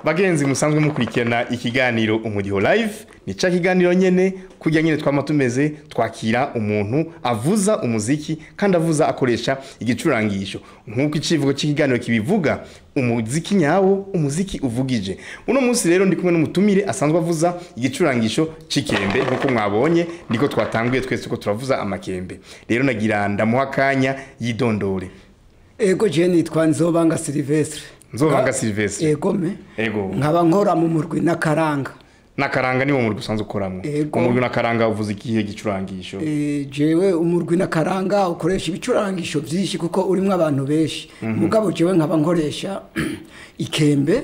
Bagenzi musanzwe mukurikirana ikiganiro Umudiho Live, ni ca kiganiro nyene kujya nyene twama tumeze twakira umuntu avuza umuziki kandi avuza akoresha igicurangisho nkuko icivugo c'ikiganiro kibivuga, umuziki nyawo, umuziki uvugije. Uno munsi rero ndi kumwe n'umutumire asanzwe avuza igicurangisho c'ikembe, nkuko mwabonye niko twatanguye twese ko turavuza amakembe. Rero nagira ndamuha akanya yidondore. Ego, je nitwa Nzobanga Silvestre. Nzobanga Silvestre. Ego me. Ego. Nkaba nkora mu murwi n'akaranga. N'akaranga ni wo murwi usanzwe ukoramwo? Ego. Umurwi n'akaranga uvuza ikihe gicurangisho? Jewe umurwi n'akaranga ukoresha ibicurangisho byinshi kuko urimwo abantu benshi. Mugabo jewe nkaba nkoresha ikembe,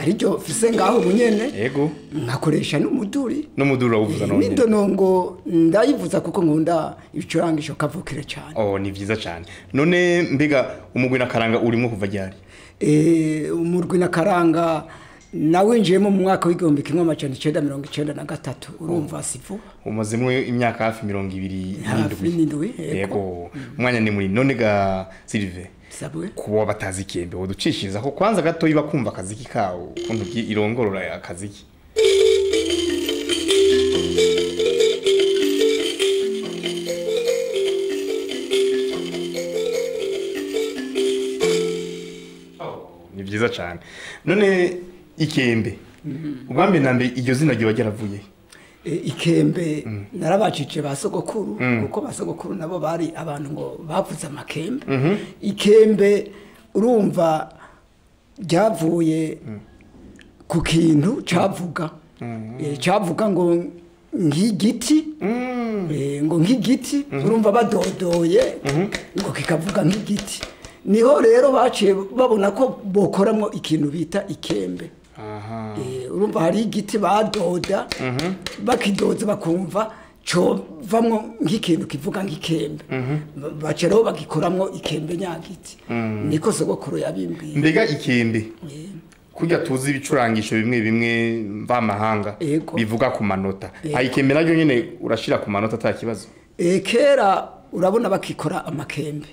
ariryo mfise ngaho bunyene. Ego. Nkakoresha n'umuduri. N'umuduri urawuvuza none? N'indonongo ndayivuza kuko nkunda ibicurangisho kavukire cyane. Oh, ni vyiza cyane. None mbega umurwi n'akaranga urimo kuva ryari? Umurwi n'akaranga nawinjiyemo mu mwaka w'1993, urumva si vuba. Umazemo imyaka hafi 27. N'indwi. Yego, umwanya ni munini. None ga Sylvain, Sabwe. kuba batazi ikembe woducishiriza ko kwanza gatoyi bakumva akaziki kawo ukuntu irongorora akaziki? Ni vyiza cyane. None ikembe, ubwa mbere na mbere iryo zina ryoba ryaravuye? Ikembe narabajije ba sogokuru, kuko ba sogokuru nabo bari abantu ngo bavuze amakembe. Ikembe urumva ryavuye ku kintu cavuga, cavuga ngo nk'igiti, ngo nk'igiti, urumva badodoye ngo kikavuga nk'igiti. Niho rero baciye babona ko bokoramwo ikintu bita ikembe. Urumva hari igiti badoda, bakidoza bakumva covamwo nk'ikintu kivuga nk'ikembe, baca rero bagikoramwo ikembe nyagiti. Niko sogokuru yabimbwiye. Mbega ikembe, kurya tuzi ibicurangisho bimwe bimwe mvamahanga bivuga ku manota, ikembe naryo nyene urashira ku manota ata kibazo? Kera urabona bakikora amakembe,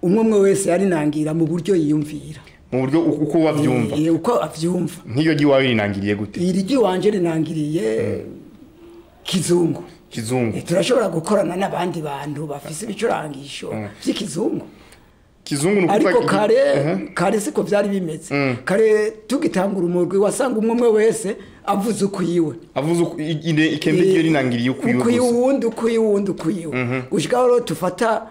umwe umwe wese yarinangira mu buryo yiyumvira, mu buryo uko wavyumva. Uko avyumva. Nk'iyo giwawe rinangiriye gute? Iri giwanje rinangiriye kizungu. Kizungu. Turashobora gukorana n'abandi bantu bafise ibicurangisho vy'ikizungu. Kizungu nukuvuga? Ariko kare kare siko vyari bimeze. Kare tugitangura umurwi wasanga umwe umwe wese avuze ukuyiwe. Avuze ikembe ryo rinangiriye ukuyiwe. Ukuyiwe uwundi, ukuyiwe uwundi, ukuyiwe. Gushika aho tufata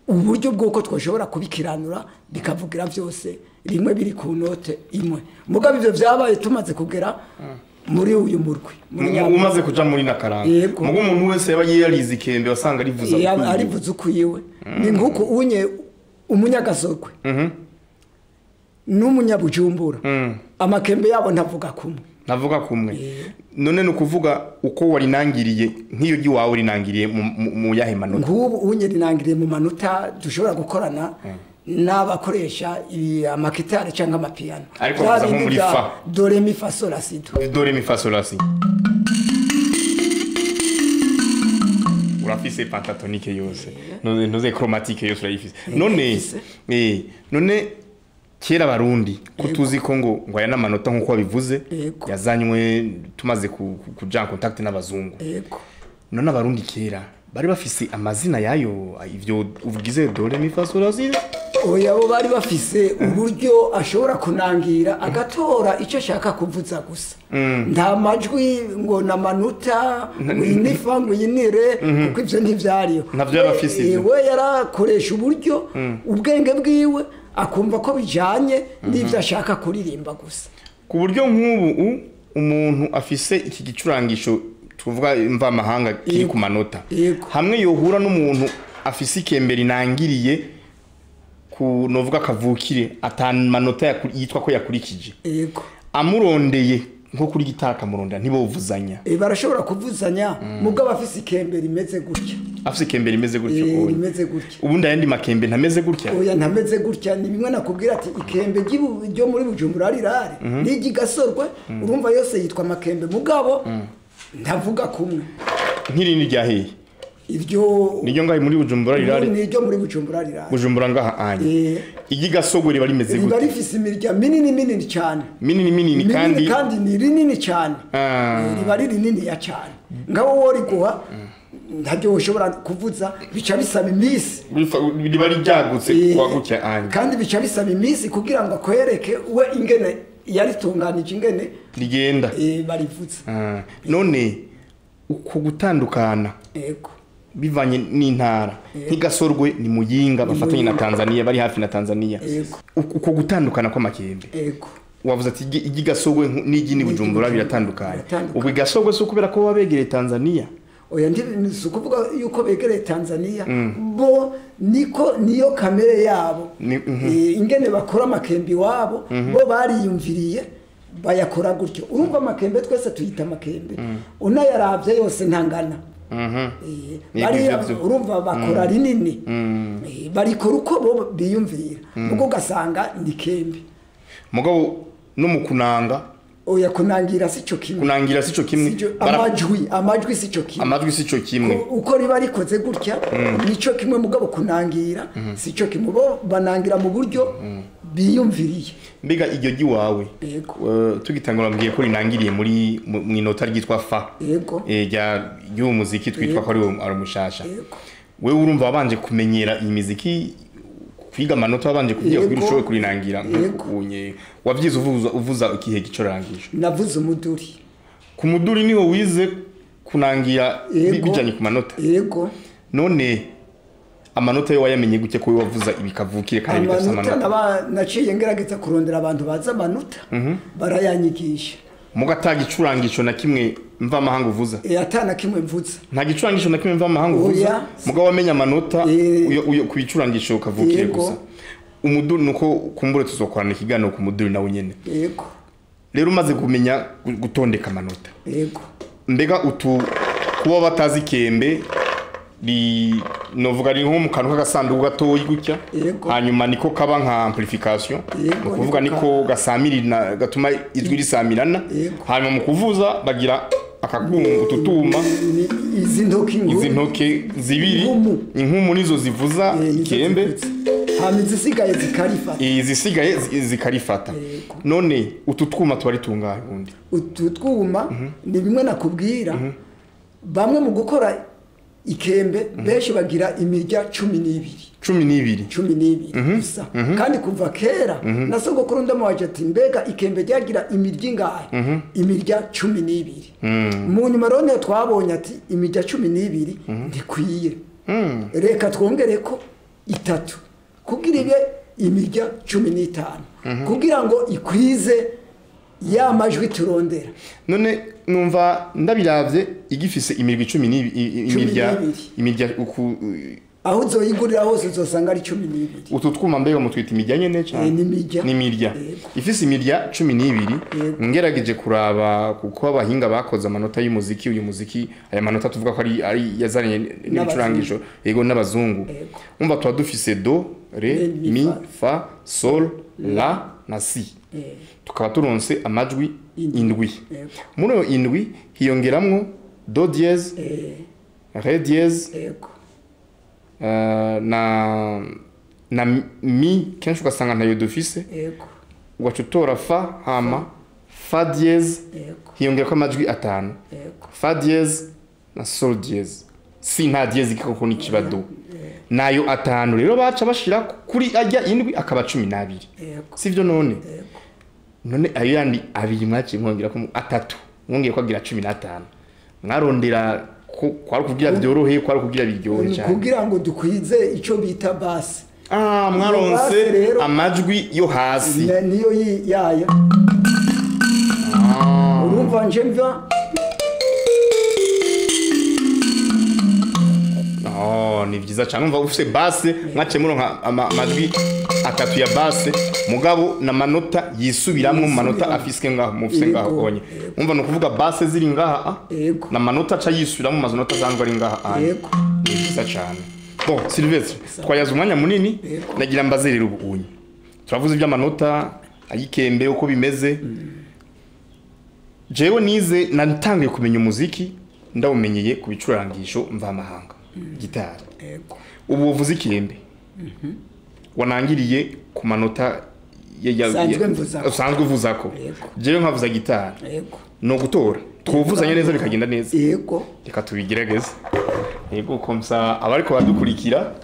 uburyo bw'uko twashobora kubikiranura bikavugira byose rimwe biri ku note imwe. Mugabo ivyo vyabaye tumaze kugera muri uyu murwi. Umaze kuja muri nakaranga. Mugo umuntu wese yaba yarize ikembe wasanga arivuza ukuyiwe. Arivuza ukuyiwe. Ni nkuko unye umunyagasogwe n'umunyabujumbura, amakembe yabo ntavuga kumwe. Navuga kumwe. None nukuvuga uko warinangiriye nk'iyo giwawe rinangiriye mu yahe manota? Nk'ubu unye rinangiriye mu manota dushobora gukorana n'abakoresha amakitari cyangwa amapiano. Ariko bavuza nko muri fa. Do re mi fa sol la si do. Do re mi fa sol la si. Urafise pentatonique yose. None chromatique yose urayifise. None none kera Barundi ko tuzi ko ngo aya n'amanota nkuko babivuze yazanywe tumaze kuja en contact n'abazungu. None abarundi kera bari bafise amazina yayo ivyo uvugize do re mi fa sol la si? Oya, bo bari bafise uburyo ashobora kunangira agatora icyo ashaka kuvuza gusa. Nta majwi ngo namanota ngo inifa ngo inire, kuko ivyo ntivyariyo. Ntavyo bafise ivyo. We yarakoresha uburyo ubwenge bwiwe akumva ko bijanye n'ivyo ashaka kuririmba gusa. Ku buryo nk'ubu umuntu afise iki gicurangisho tuvuga mvamahanga kiri ku manota, hamwe yohura n'umuntu afise ikembe rinangiriye ku novuga kavukire atan manota yitwa ko yakurikije. Yego. Amurondeye nko kuri gitara akamurondera ntibovuzanya. Barashobora kuvuzanya mugabo afise ikembe rimeze gutya. Afise ikembe rimeze gutya. Rimeze gutya. Ubundi ayandi makembe ntameze gutya. Oya, ntameze gutya. Ni bimwe nakubwira ati ikembe ryo muri Bujumbura rirare n'igigasorwe, urumva yose yitwa makembe mugabo ntavuga kumwe. Nk'irindi rya hehe? Iryo Niryo ngaho muri Bujumbura rirari? Niryo muri Bujumbura rirari. Bujumbura ngaha anye. Iry'igasogwe riba rimeze Riba gute? rifise imirya minini minini cyane. Minini minini kandi kandi ni rinini cyane. Riba ari rinini ya cyane. Ngaho wo riguha ntabyo ushobora kuvuza, bica bisaba iminsi. Riba ryagutse kwagutya anye. Kandi bica bisaba iminsi kugira ngo akwereke we ingene yaritunganije, ingene rigenda. Barivuza. None uko gutandukana yego bivanye n'intara, nk'igasorwe ni Muyinga bafatanye na Tanzania, bari hafi na Tanzania. Uko gutandukana kw'amakembe. Yego. Wavuze ati iry'igasogwe n'igi Bujumbura biratandukanye. Ubwo igasogwe si ukubera ko babegereye Tanzania? Oya, si ukuvuga yuko begereye Tanzania, bo niko niyo kamere yabo. Ingene bakora amakembe iwabo, bo bariyumviriye bayakora gutyo. Urumva amakembe twese tuyita amakembe, unayaravye yose ntangana. Urumva bakora rinini, barikora uko bo biyumvira, ubwo ugasanga ni kembe. Mugabo no mu kunanga, oya, kunangira sico kimwe. Kunangira sico kimwe. Amajwi sico kimwe. Amajwi sico kimwe. Uko riba rikoze gutya nico kimwe, mugabo kunangira sico kimwe. Bo banangira mu buryo biyumviriye. Mbega iryo giwawe tugitangura mbwiye ko rinangiriye muri mu inota ryitwa fa. Yego. Rya y'uwo muziki twitwa ko ari umushasha. Wewe urumva wabanje kumenyera iyi miziki, kwiga amanota wabanje kugira kugira ushoboye kurinangira nkunye. Wavyize uvuza ikihe gicorangisho? Navuze umuduri. Ku muduri niho wize kunangira bijanye ku manota? Yego. None amanota yo wayamenye gute ko wavuza ibikavukire kandi bidafite amanota? Amanota naciye ngerageza kurondera abantu bazi amanota, barayanyigisha. Muga ata gicurangisho na kimwe mva mahanga uvuza? Ata kimwe mvuza. Nta gicurangisho na kimwe mva mahanga uvuza? Muga wamenya amanota uyo kubicurangisho kavukire gusa. Umuduri nuko kumbure tuzokorana ikiganiro ku muduri nawe nyene. Yego. Rero umaze kumenya gutondeka amanota. Yego. Mbega utu kuba batazi kembe li novuga ari nko mu kantu k'agasanduku gatoyi gutya, hanyuma niko kaba nka amplification, kuvuga niko gasamirina gatuma ijwi risamirana, hanyuma mu kuvuza bagira akakungu ututuma izi ntoki zibiri inkumu nizo zivuza ikembe, hama izisigaye zikarifata. Izisigaye zikarifata. None utu twuma twari tungahe ubundi? Utu twuma ni bimwe nakubwira, bamwe mu gukora ikembe benshi bagira imirya 12. 12. 12 gusa. Kandi kuva kera na sogokuru ndamuwaje ati mbega ikembe ryagira imirya ingahe? Imirya 12. Mu nyuma rero twabonye ati imirya 12 ntikwiye, reka twongereko 3 kugira ibe imirya 15 kugira ngo ikwize ya majwi turondera. None numva ndabiravye igifise imirwi 12 imirya uku aho uzoyigurira hose uzosanga ari 12. Utu twuma mbega mutwita imirya nyene cyane? Ni imirya. Ifise imirya 12. Ngerageje kuraba kuko abahinga bakoze amanota y'umuziki, uyu muziki aya manota tuvuga ko ari yazanye n'ibicurangisho yego n'abazungu. Umva tuba dufise do, re, mi, fa, sol, la na si. Tukaba turonse amajwi indwi. Muri ayo indwi hiyongeramwo do dièse, re dièse, na mi, kenshi ugasanga ntayo dufise, ugaca utora fa hama fa dièse, hiyongerako amajwi 5, fa dièse na sol dièse. Si nta dièse koko ni kiba do. Nayo 5 rero baca bashira kuri ajya indwi akaba 12. Sivyo none? None ayo yandi abiri mwaciye mwongera ko 3 mwongeye kwagira 15. Mwarondera kwari kugira byoroheye, kwari kugira biryohe cyane, kugira ngo dukwize ico bita basse. Mwaronse amajwi yo hasi niyo yayo. Urumva nje mva ni vyiza cyane. Umva ufise basse mwaciye muronka amajwi 3 ya basse, mugabo na manota yisubiramwe mu manota afiske ngaho mufise ngaho onye. Umva no kuvuga basse ziri ngaha na manota aca yisubiramwe mu manota asanzwe ari ngaha. Ni vyiza cyane. Bon Sylvestre, twayaza umwanya munini, nagira mbaze rero ubunye. Turavuze iby'amanota ayikembe uko bimeze. Jewe nize natangiye kumenya umuziki ndawumenyeye ku bicurangisho mvamahanga. gitari. Yego. Ubu uvuze ikembe wanangiriye ku manota Usanzwe mvuzako. Usanzwe uvuzako. Yego. Jewe nkavuza gitari. Yego. No gutora twuvuzanye neza bikagenda neza. Yego. Reka tubigerageze. Yego, komsa abariko badukurikira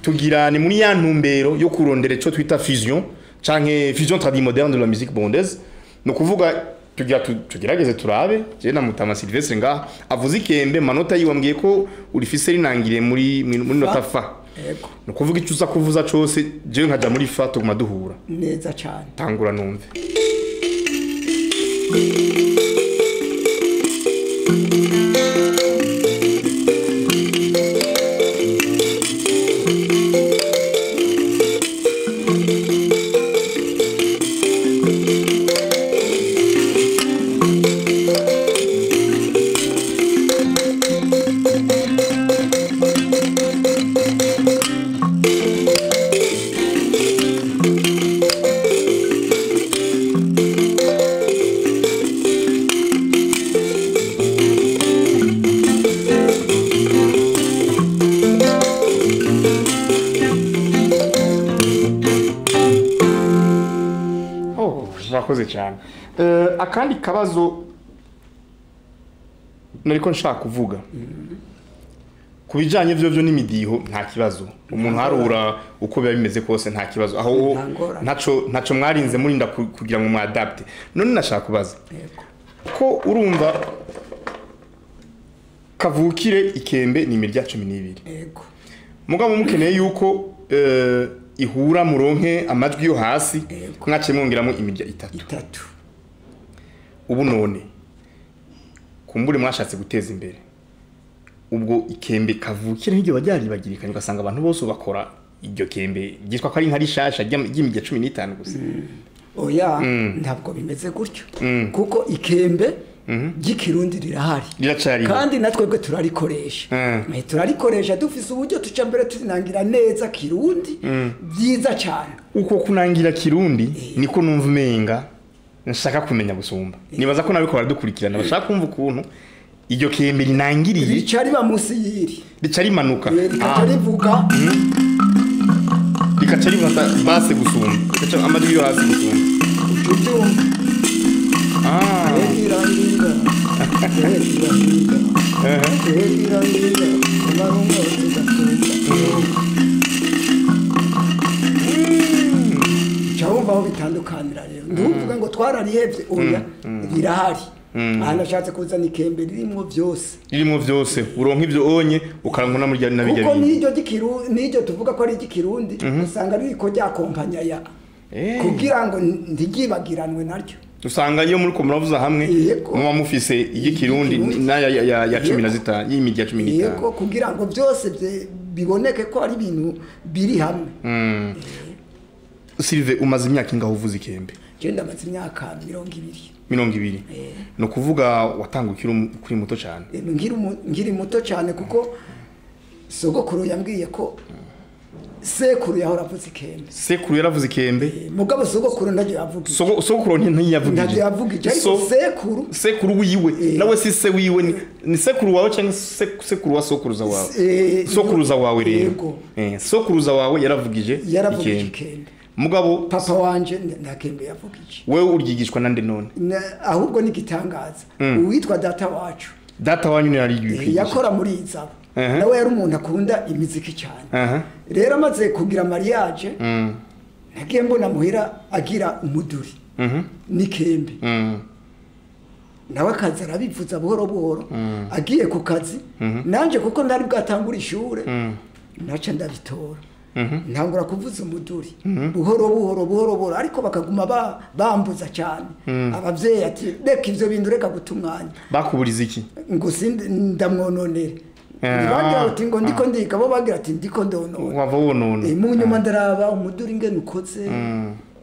tugira ni muri ya ntumbero yo kurondera ico twita fusion canke fusion tradi moderne de la musique burundaise. No kuvuga tugira tugerageze turabe je na Mutama Sylvestre ngaha avuze ikembe manota yiwe ambwiye ko urifise rinangiriye muri nota fa. Yego. No kuvuga ico uza kuvuza cose je nkaja muri fa tuguma duhura. Neza cyane. Tangura numve. Oh, murakoze cyane. Akandi kabazo nariko nshaka kuvuga ku bijanye vyo n'imidiho nta kibazo umuntu harura uko biba bimeze kose nta kibazo aho Nta ngorane. ntaco mwarinze murinda kugira ngo mwadapte. None nashaka kubaza Yego. ko urumva kavukire ikembe ni imirya 12. Yego. Mugabo mukeneye yuko ihura muronke amajwi yo hasi Yego. mwace mwongeramo imirya itatu. Itatu. Ubu none kumbure mwashatse guteza imbere ubwo ikembe kavukire nk'iryo baryaribagirikanye ugasanga abantu bose bakora iryo kembe ryitwa ko ari nka rishasha ry'imirya 15 gusa. Oya, ntabwo bimeze gutyo. Kuko ikembe ry'ikirundi rirahari. Riracariho. Kandi natwebwe turarikoresha. Turarikoresha dufise uburyo tuca mbere turinangira neza kirundi byiza cyane. Uko kunangira kirundi niko numva umenga nshaka kumenya gusumba. Nibaza ko nabiko baradukurikirana bashaka kumva ukuntu iryo kembe rinangiriye Rica riba munsi y'iri. rica rimanuka. Rikaca rivuga Rikaca rifata base gusumba. Rikaca amajwi yo hasi gusumba. Uca ubyumva. Egirangira. Egirangira. Egirangira. Amarunga tugatumba. Uca wumva aho bitandukanira rero. Ntuvuga ngo twararihevye, oya, rirahari. Aha nashatse kuzana ikembe ririmo byose. Ririmo byose, uronka ivyo onye ukaranka na muri nabijya Kuko bindi. n'iryo ry'ikirundi, n'iryo tuvuga ko ari iry'ikirundi, usanga ririko ryakompanya ya. Kugira ngo ntigibagiranwe naryo. Usanga iyo muri ko muravuza hamwe Yego. muba mufise iry'ikirundi n'aya ya 15 y'imirya 15. Yego, kugira ngo byose biboneke ko ari ibintu biri hamwe. Sylve, umaze imyaka ingaho uvuza ikembe? Je ndamaze imyaka 20. 20. No kuvuga watanga ukiri muto cyane. Nkiri muto cyane kuko sogokuru yambwiye ko sekuru yahora avuza ikembe. Sekuru yaravuze ikembe? Mugabo sogokuru ntajya yavuga. Sogokuru ntiyavuga. Ntajya yavuga ariko sekuru sekuru wiwe nawe si se wiwe ni sekuru wawe cyangwa sekuru wa sokuruza wawe? Sokuruza wawe rero. Sokuruza wawe yaravugije ikembe. Mugabo papa wanje nta kembe yavugije. Wewe uryigishwa nande none? Ahubwo ni gitangaza. Uwitwa data wacu. Data wanyu ni ari yakora muri Izabo. Nawe yari umuntu akunda imiziki cyane. Rero amaze kugira mariage nagiye mbona muhira agira umuduri n'ikembe. Nawe akaza arabivuza buhoro buhoro agiye ku kazi nanje kuko ntari bwatangura ishure naca ndabitora. Ntangura kuvuza umuduri buhoro buhoro buhoro buhoro ariko bakaguma bambuza cyane. Abavyeyi ati reka ivyo bintu reka gutumwanya. Bakuburiza iki? Ngo sindi ndamwononere. Bagira ati ngo ndiko ndika bo bagira ati ndiko ndonona. Wava wonona. Mu nyuma ndaraba umuduri ngene ukoze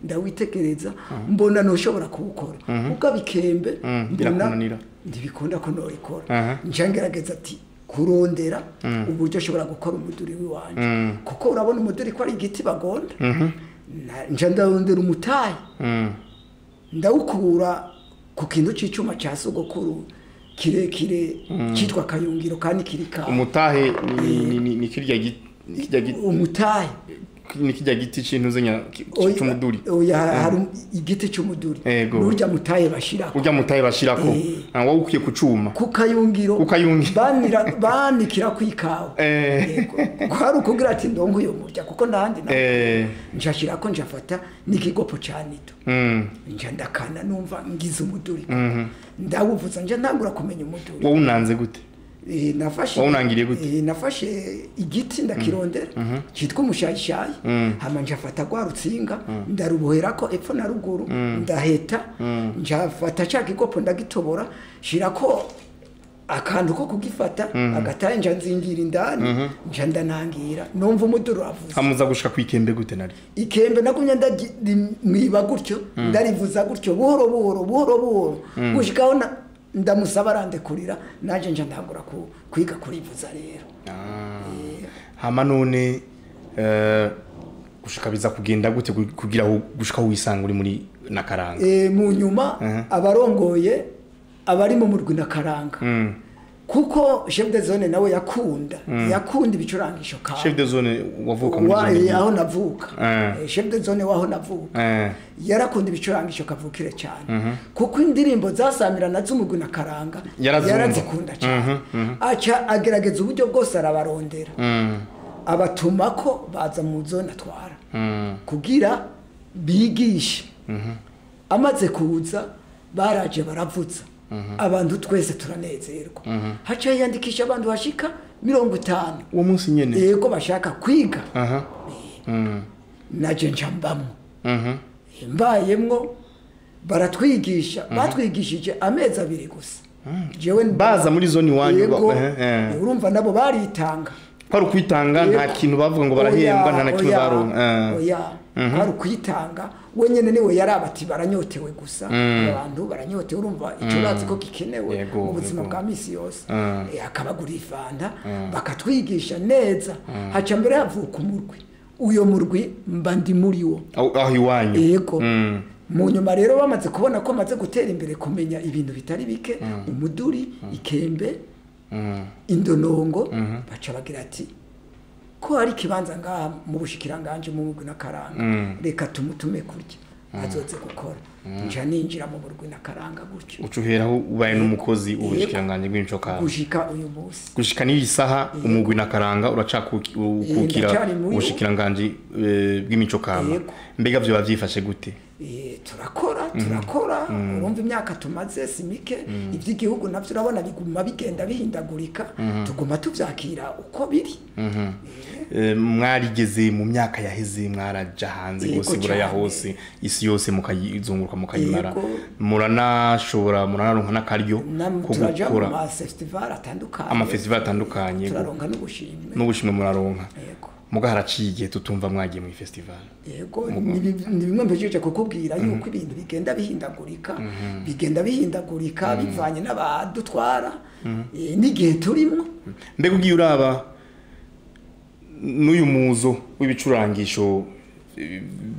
ndawitekereza mbona noshobora kuwukora. Ugaba ikembe mbona ndibikunda ko norikora. Nca ngerageza ati kurondera uburyo ashobora gukora umuduri w'iwanje. Kuko urabona umuduri ko ari igiti bagonda. Nca ndarondera umutayi. Ndawukura ku kintu c'icuma ca sogokuru kirekire cyitwa kayungiro kandi kirika. Umutahe ni kirya giti umutahe ni kirya giti c'intuzenya c'umuduri. Oya, hari igiti c'umuduri n'urya mutahe bashirako. Urya mutahe bashirako wowe ukwiye kucuma ku kayungiro banikira kwikawa. Kwari ukugira ati ndongo uyo murya kuko ndahandi njashirako njafata n'ikigopo ca nito nja ndakana numva ngize umuduri ndawuvuza nja ntangura kumenya umuduri. Wowe unanze gute? Nafashe unangiriye gute? Nafashe igiti ndakirondera cyitwa umushayishayi, hama njafata rwa rutsinga ndaruboherako epfo na ruguru ndaheta, njafata ca kigopo ndagitobora shirako akantu ko kugifata agataye nja nzingira indani nja ndanangira numva umuduri uravuza. Hamuza gushika kwikembe gute nari? Ikembe nagumye ndamwiba gutyo ndarivuza gutyo buhoro buhoro buhoro buhoro gushikaho ndamusaba arandekurira naje nja ndangura kwiga kurivuza rero. Hama none gushika biza kugenda gute kugira gushika wisanga uri muri Nakaranga? Mu nyuma abarongoye abari mu murwi Nakaranga, kuko chef de zone nawe yakunda ibicurangisho ka chef de zone wavuka muri zone aho navuka. Chef de zone waho navuka yarakunda ibicurangisho kavukire cyane, kuko indirimbo zasamirana z'umugwi Nakaranga yarazikunda cyane. Aca agerageza uburyo bwose arabarondera, abatuma ko baza mu zone atwara kugira bigishe. Amaze kuza baraje baravuza abantu twese turanezerwa. Haca yandikisha abantu bashika 50 uwo munsi nyene yego bashaka kwiga. Naje njambamwo mbayemwo baratwigisha. Batwigishije amezi 2 gusa. Jewe baza muri zone iwanyu urumva nabo baritanga. Kwari ukwitanga, nta kintu bavuga ngo barahembwa, nta na kimwe baronka. Oya, kwari ukwitanga. Wenyene niwe yarabati baranyotewe gusa, abantu baranyotewe urumva ico bazi ko gikenewe mu buzima bwa misi yose. Akabagura ifanta bakatwigisha neza. Haca mbere havuka umurwi, uyo murwi mba ndi muri wo aho iwanyu. Yego. Mu nyuma rero bamaze kubona ko maze gutera imbere kumenya ibintu bitari bike, umuduri, ikembe, indonongo, baca bagira ati ko hari kibanza ngaha mu bushikiranganje mu mugwi Nakaranga, reka tumutume kurya azoze gukora. Nja ninjira mu mugwi Nakaranga gutyo. Ucuheraho ubaye n'umukozi ubushikiranganje bw'imico kama gushika uyu munsi, gushika n'iyi saha umugwi Nakaranga uracakukira ubushikiranganje bw'imico kama. Mbega byo bavyifashe gute? Turakora urumva imyaka tumaze si mike, iby'igihugu navyo urabona biguma bigenda bihindagurika, tuguma tuvyakira uko biri. Mwarigeze mu myaka yaheze mwaraja hanze gose buraya hose isi yose mukayizunguruka mukayimara, muranashobora muranaronka n'akaryo ko gukora ama festival atandukanye, ama festival atandukanye, turaronka n'ubushimwe n'ubushimwe muraronka. Muga haraciye igihe tutumva mwagiye mu festival. Yego, ni bimwe mpejeje kukubwira yuko ibintu bigenda bihindagurika, bigenda bihindagurika bivanye n'abadutwara n'igihe turimo. Mbega ugiye uraba n'uyu muzo w'ibicurangisho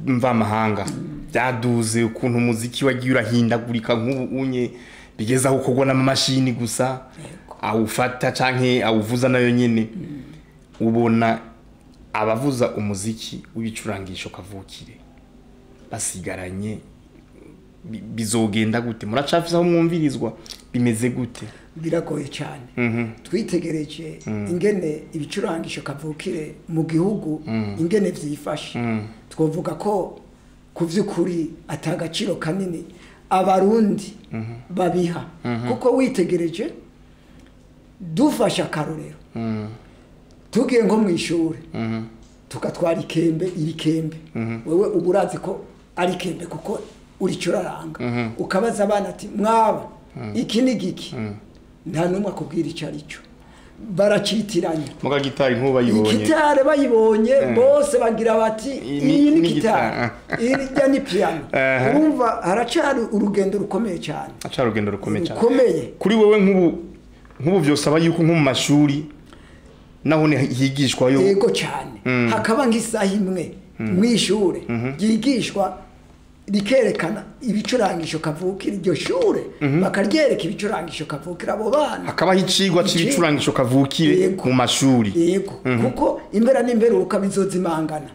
mvamahanga byaduze ukuntu umuziki wagiye urahindagurika nk'ubu unye bigeza aho ukorwa n'amamashini gusa awufata canke awuvuza nayo nyene, ubona abavuza umuziki w'ibicurangisho kavukire basigaranye bizogenda gute? Muracafisa aho mwumvirizwa bimeze gute? Biragoye cyane. Twitegereje ingene ibicurangisho kavukire mu gihugu ingene vyifashe, twovuga ko kuvyukuri atagaciro kanini abarundi babiha, kuko witegereje dufasha karorero tugiye nko mw'ishure tukatwara ikembe, iri kembe wewe uburazi ko ari kembe kuko uricuraranga, ukabaza abana ati mwaba iki ni giki, nta numwe akubwira icyo ari cyo, baracitiranya. Muga gitari nkuba bayibonye, gitari bayibonye bose bagira bati iyi ni gitari, iyi ni piano. Urumva haracari urugendo rukomeye cyane, acari urugendo rukomeye cyane kuri wewe. Nk'ubu byosaba yuko nko mu mashuri naho higishwa yo yego cyane, hakaba nk'isaha imwe mw'ishure yigishwa rikerekana ibicurangisho kavukire, iryo shure bakaryereka ibicurangisho kavukire abo bana, hakabaho icigwa c'ibicurangisho kavukire mu mashuri. Yego, kuko imbera n'imperuka bizozimangana.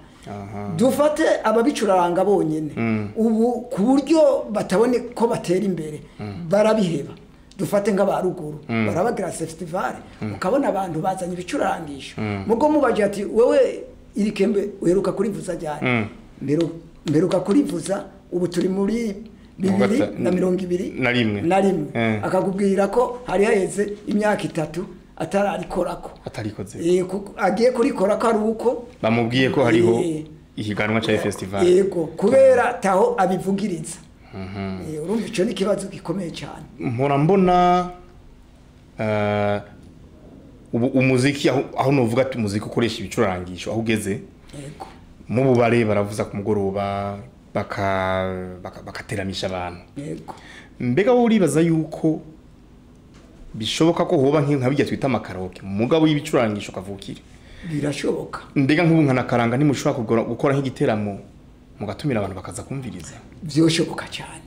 Dufate ababicuranga bonyene ubu ku buryo batabone ko batera imbere barabiheba. Dufate nk'abaruguru barabagira festival, ukabona abantu bazanye ibicurangisho, mugo mubaje ati wewe iri kembe uheruka kurivuza ryari? Mperuka kurivuza ubu turi muri 2021, akakubwira ko hari haheze imyaka 3 atararikorako, atarikoze. Agiye kurikora ko ari uko bamubwiye ko hariho ihiganwa ca festival. Yego, kubera taho abivugiriza. Urumva ico ni ikibazo gikomeye cyane. Mpora mbona ubu umuziki aho novuga ati umuziki ukoresha ibicurangisho aho ugeze. Yego, mu bubare baravuza ku mugoroba bakateramisha abantu. Yego, mbega wowe uribaza yuko bishoboka ko hoba nka bijya twita amakaraoke mugabo y'ibicurangisho kavukire? Birashoboka. Mbega nk'ubu nka nakaranga ntimushobora gukora nk'igiteramo mugatumira abantu bakaza kumviriza? Byoshoboka cyane.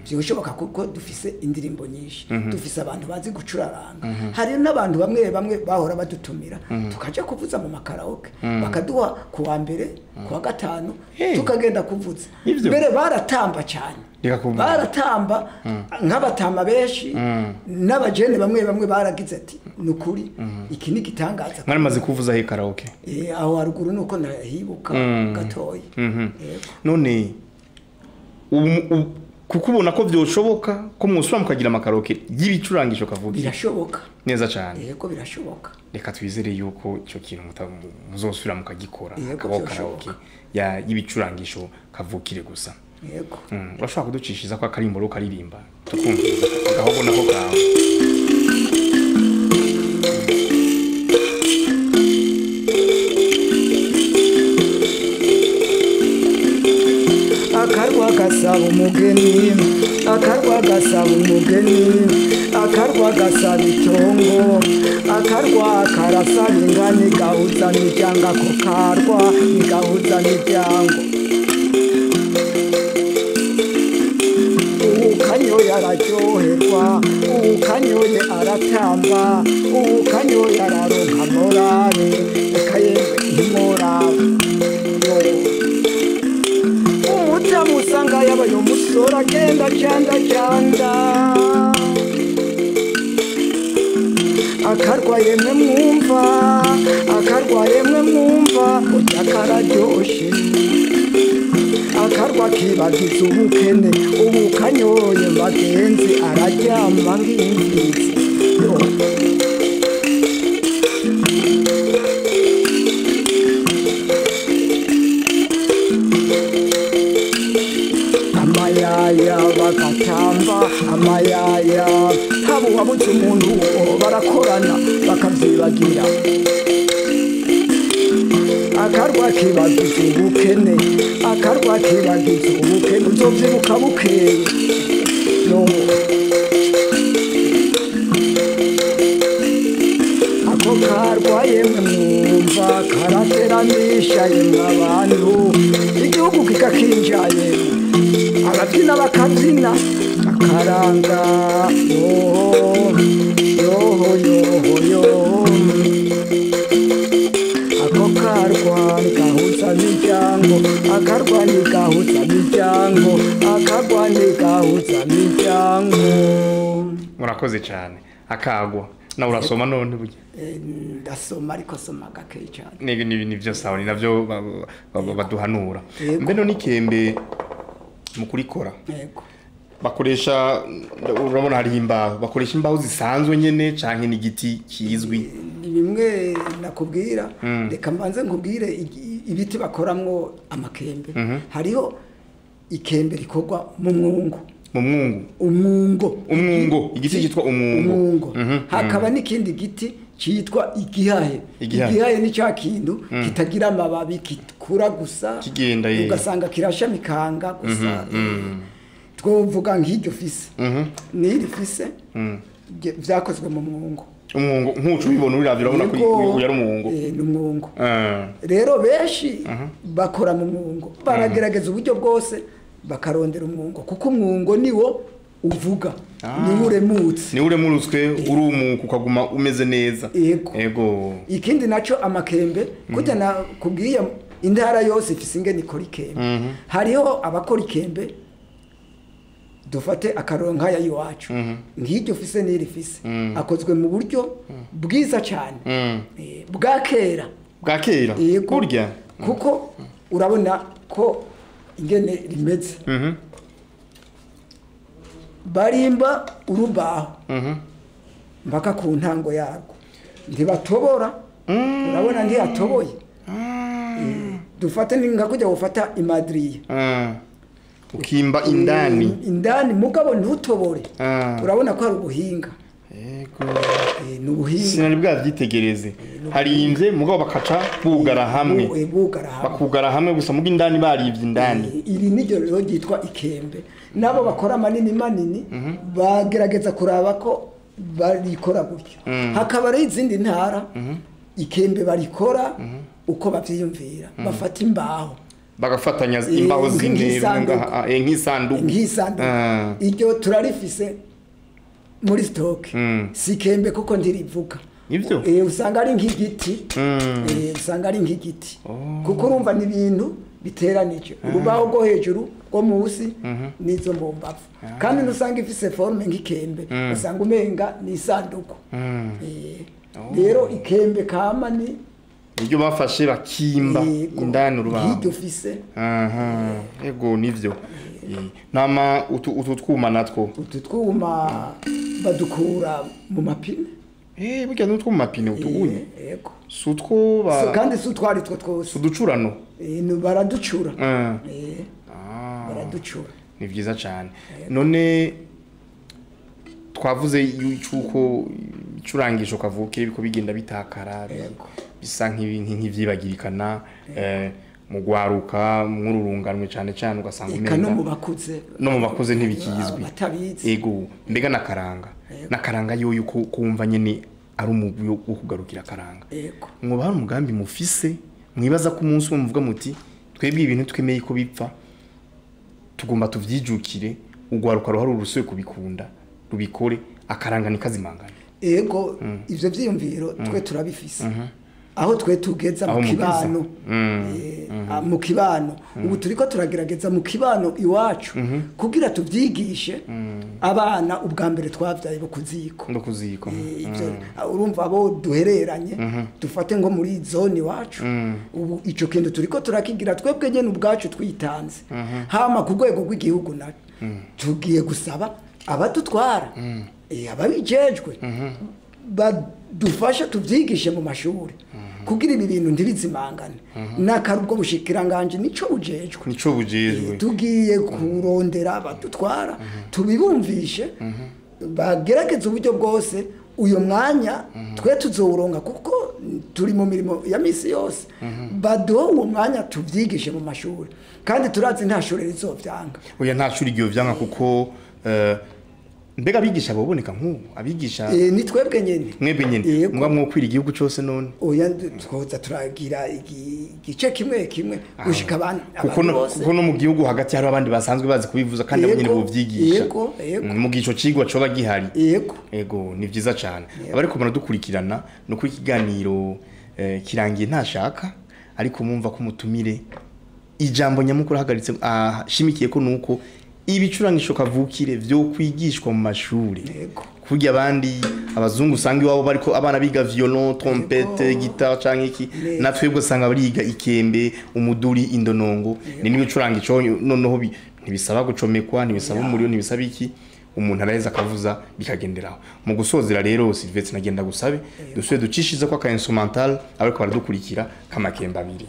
Byoshoboka kuko dufise indirimbo nyinshi, dufise abantu bazi gucuraranga. Hari n'abantu bamwe bamwe bahora badutumira tukaja kuvuza mu makaraoke, bakaduha ku wa mbere, ku wa gatanu, tukagenda kuvuza. Mbere baratamba cyane, baratamba nk'abatama benshi n'abajene bamwe bamwe baragize ati nukuri iki ni gitangaza. Mwaramaze kuvuza he karaoke? Aho haruguru nuko ndahibuka gatoyi. None kuko ubona ko byoshoboka ko mwusura mukagira amakaroke y'ibicurangisho kavukire? Birashoboka neza cyane. Yego, birashoboka. Reka twizere yuko icyo kintu muzosubira mukagikora, akabaho karaoke ya y'ibicurangisho kavukire gusa. Yego. Urashobora kuducishiza ko akarimbo rukaririmba tukumva agahogo nako kawe? Akarwa gasaba umugeni, akarwa gasaba umugeni, akarwa gasaba itongo, akarwa karasaba ingani gahuza n'iryanga, ko karwa gahuza n'iryango. Uwukanyoye araryoherwa, uwukanyoye aratamba, uwukanyoye araronka morale, reka yemwe ntimworaba. Musanga yabaye umusore agenda cyanda cyanda, akarwa yemwe mwumva, akarwa yemwe mwumva, urya kararyoshe. Akarwa kibagiza ubukene, ubu kanyoye bagenzi araryama nk'imfizi. Amayaya bagatamba amayaya, habo wabuze umuntu barakorana bakavyibagira. Akarwa kibagiza ubukene, akarwa kibagiza ubukene, uzovyibuka bukeye. No. Ako karwa yemwe mwumva karateramisha yemwe abantu, igihugu kikakinja yemwe, ababyina bakabyina akaranga. Yoho yoho yoho yoho, ako karwa gahuza miryango, akarwa ni gahuza miryango, akarwa ni gahuza miryango. Murakoze cyane. Akagwa na urasoma none burya? Ndasoma ariko soma gake cyane. Ni byo sawa, ni navyo baduhanura. Mbe none ikembe mu kurikora Yego, bakoresha, urabona hari imbaho, bakoresha imbaho zisanzwe nyene canke n'igiti kizwi? Ni bimwe nakubwira. Reka mbanze nkubwire ibiti bakoramwo amakembe. Hariho ikembe rikorwa mu mwungu. Mu mwungu? Umwungo. Umwungo, igiti cyitwa umwungo. Hakaba n'ikindi giti cyitwa igihahe. Igihahe ni cya kintu kitagira amababi, kikura gusa kigenda, ugasanga kirashamikanga gusa. Twovuga nk'iryo fise n'iri fise vyakozwe mu mwungo. Umwungo nkuco ubibona uravye urabona ko uyu ari umwungo. Ni umwungo. Rero benshi bakora mu mwungo, baragerageza uburyo bwose Bakarondera umwungo, kuko umwungo niwo uvuga, niwo uremutse, niwo uremurutswe, urumuka ukaguma umeze neza. Yego. Ikindi naco amakembe, kujya na kubwiye intara yose ifise ingene ikora ikembe. Hariho abakora ikembe, dufate akaronka ya iwacu, nk'iryo ufise n'iri fise, akozwe mu buryo bwiza cyane, bwa kera. Bwa kera kurya, kuko urabona ko ingene rimeze. Barimba urubaho mpaka ku ntango yarwo, ntibatobora. Urabona ntiyatoboye. Dufate ni nka kujya gufata imadriye, ukimba indani, indani mugabo ntutobore. Urabona ko hari ubuhinga. Yego. Ni ubuhinga. Sinari bwavyitegereze. Harimvye mugabo bakaca bugara hamwe. Bugara hamwe. Bakugara hamwe gusa muga indani barivye indani. Iri niryo rero ryitwa ikembe. Nabo bakora manini manini bagerageza kuraba ko barikora gutyo. Hakaba ari izindi ntara ikembe barikora uko bavyiyumvira. Bafata imbaho, bagafatanya imbaho zine nk'isanduku. Nk'isanduku. Iryo turarifise muri stock. Si kembe kuko ndirivuga. Ivyo? Usanga ari nk'igiti. Usanga ari nk'igiti. Kuko urumva ni ibintu biteranije. Urubaho rwo hejuru rwo munsi nizo mbombavu. Kandi nusanga ifise forme nk'ikembe, usanga umenga ni isanduku. Rero ikembe kama ni niryo bafashe bakimba indani urubaho. Nk'iryo ufise. Ego nivyo. Nama utu twuma natwo. Utu twuma badukura mu mapine. Burya n'utwo mu mapine utugunye. Yego. Sutwo ba kandi sutwari two twose. Suducurano. Baraducura. Baraducura. Ni vyiza cyane. None twavuze yuko icurangisho kavukire biko bigenda bitakara, bisa nk'ivyibagirikana, mu gwaruka mwururunganwe cyane cyane ugasanga umenga no mu bakuze, no mu bakuze ntibikizwi, batabizi. Ego, mbega nakaranga. Nakaranga yoyo kumva nyene ari umugwi wo kugarukira karanga. Yego. Mwoba hari umugambi mufise mwibaza ko umunsi umwe muvuga muti twebwe ibintu twemeye ko bipfa tugomba tuvyijukire, ugwaruka ruhari urusuye kubikunda rubikore, akaranga nikazimangana. Ego, ivyo vyiyumviro twe turabifise. Aho twe tugeza mu kibano, mu kibano ubu turiko turagerageza mu kibano iwacu kugira tuvyigishe abana ubwa mbere twavyaye bo kuziko. Ndo kuziko. Ivyo urumva abo duhereranye, dufate ngo muri zone iwacu, ubu ico kintu turiko turakigira twebwe nyene ubwacu twitanze. Hama ku rwego rw'igihugu na tugiye gusaba abadutwara, ababijejwe, badufasha tuvyigishe mu mashuri kugira ibi bintu ntibizimangane. Nakarubwo bushikiranganje nico bujejwe. Nico bujejwe. Tugiye kurondera abadutwara, tubibumvishe, bagerageza uburyo bwose. Uyo mwanya twe tuzowuronka kuko turi mu mirimo ya misi yose. Baduha uwo mwanya tuvyigishe mu mashuri. Kandi turazi nta shuri rizovyanga. Oya, nta shuri ryovyanga kuko mbega abigisha boboneka nk'ubu abigisha ni twebwe nyene. Mwebwe nyene muga mwokwira igihugu cose none. Oya, twoza turagira igice kimwe kimwe gushika abantu kuko no mu gihugu hagati hari abandi basanzwe bazi kubivuza kandi abo nyene bovyigisha. Yego, yego. Mu gico cigwa coba gihari. Yego. Yego, ni vyiza cyane. Abariko baradukurikirana no kuri ikiganiro kirangiye ntashaka, ariko mumva ko mutumire ijambo nyamukuru hagaritse ashimikiye ko nuko ibicurangisho kavukire vyo kwigishwa mu mashuri. Kurya abandi abazungu usanga iwabo bariko abana biga violon, trompette, guitare canke iki, natwebwe usanga bariga ikembe, umuduri, indonongo. Ni n'ibicurangisho noneho ntibisaba gucomekwa, ntibisaba umuriro, ntibisaba iki, umuntu araheza akavuza bikagenderaho. Mu gusozera rero Sylvestre nagenda gusabe dusuye ducishize ko aka instrumental abariko baradukurikira kamakemba abiri.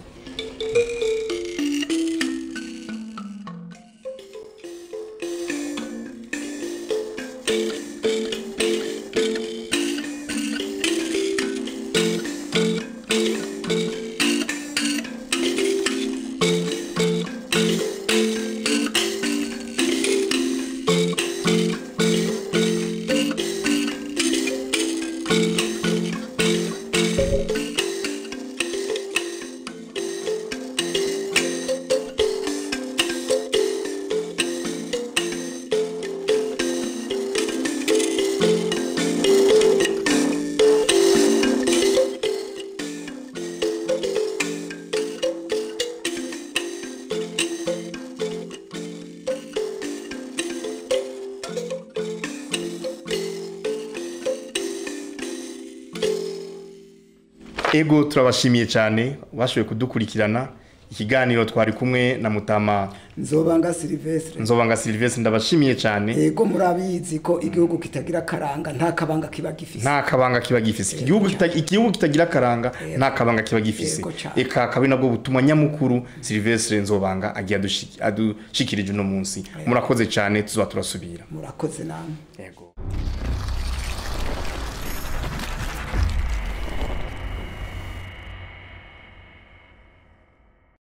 Ego, turabashimiye cyane bashoboye kudukurikirana ikiganiro. Twari kumwe na Mutama Nzobanga Silvestre. Nzobanga Silvestre, ndabashimiye cyane. Ego, murabizi ko igihugu kitagira karanga nta kabanga kiba gifise. Nta kabanga kiba gifise. Igihugu kitagira karanga nta kabanga kiba gifise. Yego cane. Eka kabi nabwo butumwa nyamukuru Silvestre Nzobanga agiye adushikirije uno munsi. Murakoze cyane, tuzoba turasubira. Murakoze namwe. Yego.